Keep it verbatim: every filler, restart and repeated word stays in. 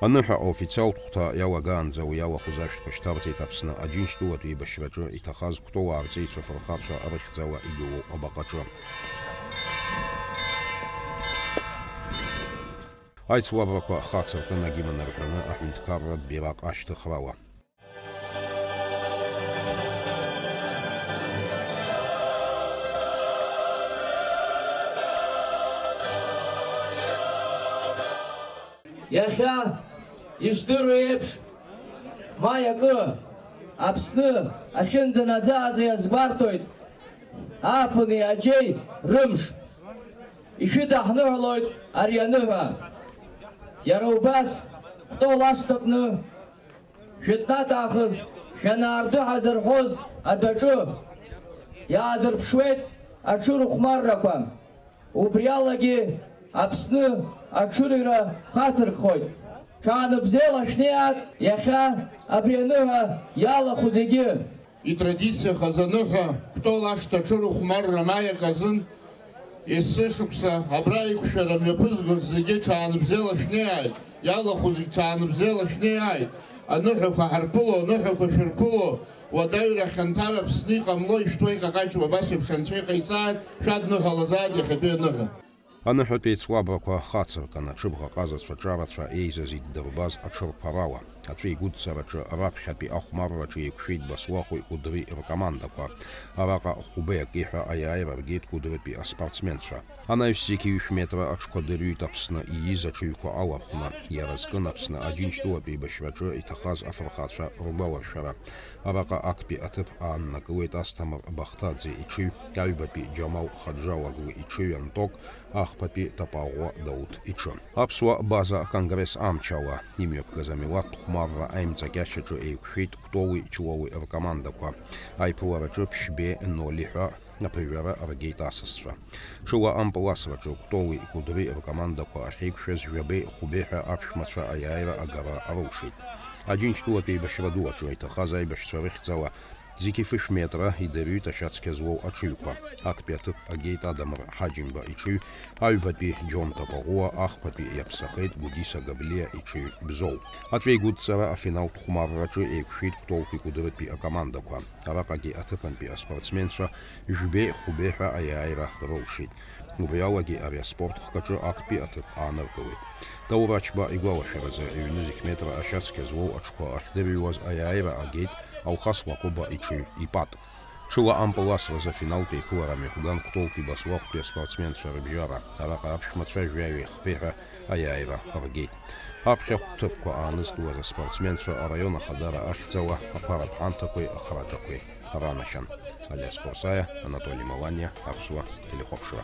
Аныҳәа аофициалтә хәҭа иалагаанӡа уи иалахәыз ашәҭқәа шьҭарҵеит Аԥсны Аџьынџьтәылатә еибашьраҿы иҭахаз Кәтоуаа рҵеицәа фырхацәа рыхьӡала игылоу абаҟаҿы. Аицлабрақәа хацыркын агимн рҳәаны аҳәынҭқарратә бираҟ ашьҭыхрала. Иахьа, ишдыру еиԥш, маи акы Аԥсны ахьынӡанаӡааӡо иазгәарҭоит ааԥыни аџьеи рымш. Ишәыдаҳныҳәалоит ари аныҳәа. Иара убас, Кәтол ашҭаҟны Жәытәнатә аахыс шәанаардәы ҳазырҳәоз адәаҿы иаадырԥшуеит аҽырыхәмаррақәа. Убри алагьы Аԥсны аҽырҩра хацыркхоит. Ҽаанбзиала шәнеиааит иахьа абри аныҳәа иалахәу зегьы. Итрадициахаз аныҳәа Кәтол ашҭа аҽырыхәмарра маиак азын есышықәса абра аиқәшәара мҩаԥызгоз зегьы ҽаанбзиала шәнеиааит, иалахәу зегь ҽаанбзиала шәнеиааит, аныҳәақәа ҳарԥыло, аныҳәақәа шәырԥыло, уадаҩра хьанҭара Аԥсны иҟамло ишәҭуа икакаҷуа абас еиԥш анцәа иҟаиҵааит, шәадныҳәалазааит иахьатәи аныҳәа. Аныҳәатәи еицлабрақәа хацыркын, аҽыбӷаҟазацәа ҿарацәа еизаз иддырбаз аҽырԥарала. Аҵәеигәыдҵараҿы раԥхьатәи ахәмарраҿы еиқәшәеит Басуахәи Кәыдри ркомандақәа. Араҟа хәбеи акеи ҳәа аиааира ргеит Кәыдрытәи аспортсменцәа. Анаҩс зегьы ҩышә метра аҽқәа дырҩит Аԥсны ииз аҽыҩқәа алархәны. Иара зкын Аԥсны Аџьынџьтәылатә еибашьраҿы иҭахаз афырхацәа ргәаларшәара. Араҟа актәи аҭыԥ ааннакылеит Асҭамыр Бахҭаӡе иҽыҩ, аҩбатәи Џьамал Хаджаоглы иҽыҩ Анток, ахԥатәи Тапаӷәа Дауҭ иҽы. Аԥсуа база аконгресс амчала имҩаԥгаз амилаҭтә хәмарра аимҵакьачаҿы еиқәшәеит Кәтоуи Чуоуи ркомандақәа. Аиԥылараҿы ԥшьбеи ноли ҳәа аԥыжәара ргеит асасцәа. Ҽыла ампыл асраҿы Кәтоуи Кәыдри ркомандақәа ахьеиқәшәаз жәабеи хәбеи ҳәа аԥшәмацәа аиааира агара рылшеит. Аџьынџьтәылатә еибашьра ду аҿы иҭахаз аибашьцәа рыхьӡала зегьы фышә метра идырҩит ашьацқьа злоу аҽыҩқәа. Актәи аҭыԥ агеит Адамыр Ҳаџьымба иҽыҩ, аҩбатәи Џьон Тапаӷәуа, ахԥатәи иаԥсахеит Гәдиса Габлиа иҽыҩ Бзоу. Аҵәеигәыдҵара афиналтә хәмарраҿы еиқәшәеит Кәтолтәи Кәыдрытәи акомандақәа. Араҟагьы аҭыԥантәи аспортсменцәа жәбеи хәбеи ҳәа аиааира рылшеит. Убри алагьы ари аспорт хкаҿы актәи аҭыԥ ааныркылеит. Даур Ачба игәалашәаразы, ҩнызқь метра ашьацқьа злоу аҽқәа ахьдырҩуаз аиааира агеит Алхас Лакоба иҽыҩ ипат. Ҽыла ампыл асразы афиналтә еиԥылара амҩаԥган Кәтолтәи Басуахәтәи аспортсменцәа рыбжьара. Араҟа аԥшәмацәа жәаҩеи хԥеи ҳәа аиааира ргеит. Аԥхьахә ҭыԥқәа аанызкылаз аспортсменцәа араион ахадара ахьӡала аԥаратә ҳамҭақәеи ахраҿақәеи ранашьан. Алиас Қәарсаиа, Анатоли Маланиа, Аԥсуа телехәаԥшра.